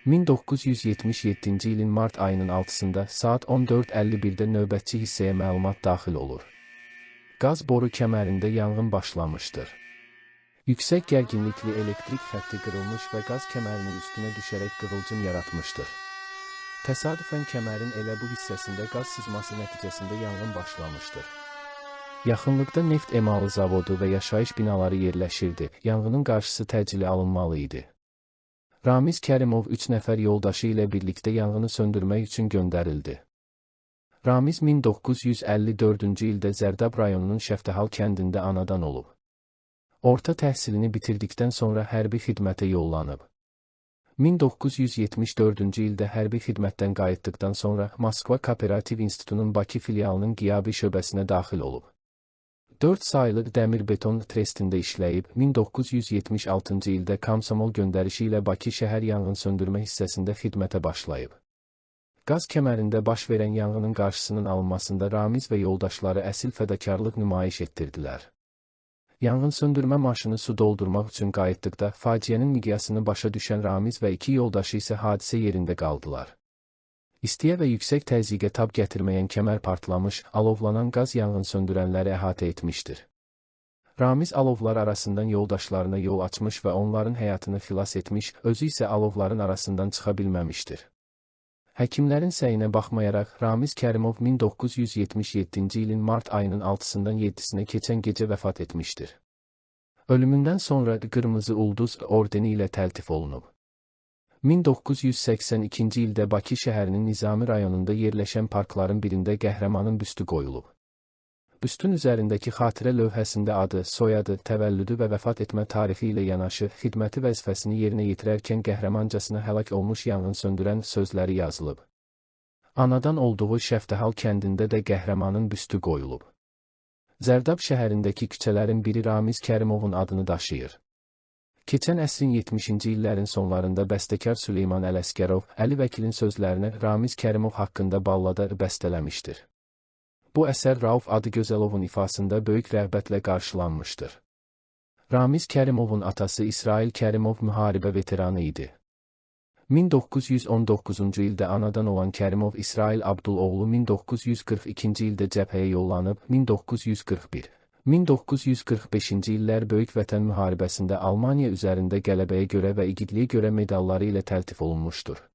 1977-ci ilin mart ayının 6-sında saat 14:51-də növbətçi hissəyə məlumat daxil olur. Qaz boru kəmərində yanğın başlamışdır. Yüksək gərginlikli elektrik xətti qırılmış və qaz kəmərinin üstünə düşərək qığılcım yaratmışdır. Təsadüfən kəmərin elə bu hissəsində qaz sızması nəticəsində yanğın başlamışdır. Yaxınlıqda neft emalı zavodu və yaşayış binaları yerləşirdi. Yanğının qarşısı təcili alınmalı idi. Ramiz Kərimov 3 nəfər yoldaşı ilə birlikdə yanğını söndürmək üçün göndərildi. Ramiz 1954-cü ildə Zərdab rayonunun Şəftəhal kəndində anadan olub. Orta təhsilini bitirdikdən sonra hərbi xidmətə yollanıb. 1974-cü ildə hərbi xidmətdən qayıtdıqdan sonra Moskva Kooperativ İnstitutunun Bakı filialının qiyabi şöbəsinə daxil olub. 4 saylı dəmir-beton trestində işləyib, 1976-cı ildə Komsomol göndərişi ilə Bakı şəhər yanğın söndürmə hissəsində xidmətə başlayıb. Qaz kəmərində baş verən yanğının qarşısının alınmasında Ramiz və yoldaşları əsil fədakarlıq nümayiş etdirdilər. Yanğın söndürmə maşını su doldurmaq üçün qayıtdıqda faciənin miqyasını başa düşən Ramiz və iki yoldaşı isə hadisə yerində qaldılar. İstiyə və yüksək təzyiqə tab gətirməyən kəmər partlamış, alovlanan qaz yanğın söndürənləri əhatə etmişdir. Ramiz alovlar arasından yoldaşlarına yol açmış və onların həyatını xilas etmiş, özü isə alovların arasından çıxa bilməmişdir. Həkimlərin səyinə baxmayaraq, Ramiz Kərimov 1977-ci ilin mart ayının 6-sından 7-sinə keçən gecə vəfat etmişdir. Ölümündən sonra Qırmızı Ulduz ordeni ilə təltif olunub. 1982-ci ildə Bakı şəhərinin Nizami rayonunda yerləşən parkların birində qəhrəmanın büstü qoyulub. Büstün üzərindəki xatirə lövhəsində adı, soyadı, təvəllüdü və vəfat etmə tarixi ilə yanaşı xidməti vəzifəsini yerinə yetirərkən qəhrəmancasına həlak olmuş yanğın söndürən sözləri yazılıb. Anadan olduğu Şəftəhal kəndində də qəhrəmanın büstü qoyulub. Zərdab şəhərindəki küçələrin biri Ramiz Kərimovun adını daşıyır. Keçən əsrin 70-ci illərin sonlarında bəstəkar Süleyman Ələsgərov Əli Vəkilin sözlərinə Ramiz Kərimov haqqında ballada bəstələmişdir. Bu əsər Rauf Adıgözəlovun ifasında böyük rəğbətlə qarşılanmışdır. Ramiz Kərimovun atası İsrail Kərimov müharibə veteranı idi. 1919-cu ildə anadan olan Kərimov İsrail Abduloğlu 1942-ci ildə cəbhəyə yollanıb, 1941 1945-ci illər Böyük Vətən müharibəsində Almaniya üzərində qələbəyə görə və igidliyə görə medalları ilə təltif olunmuşdur.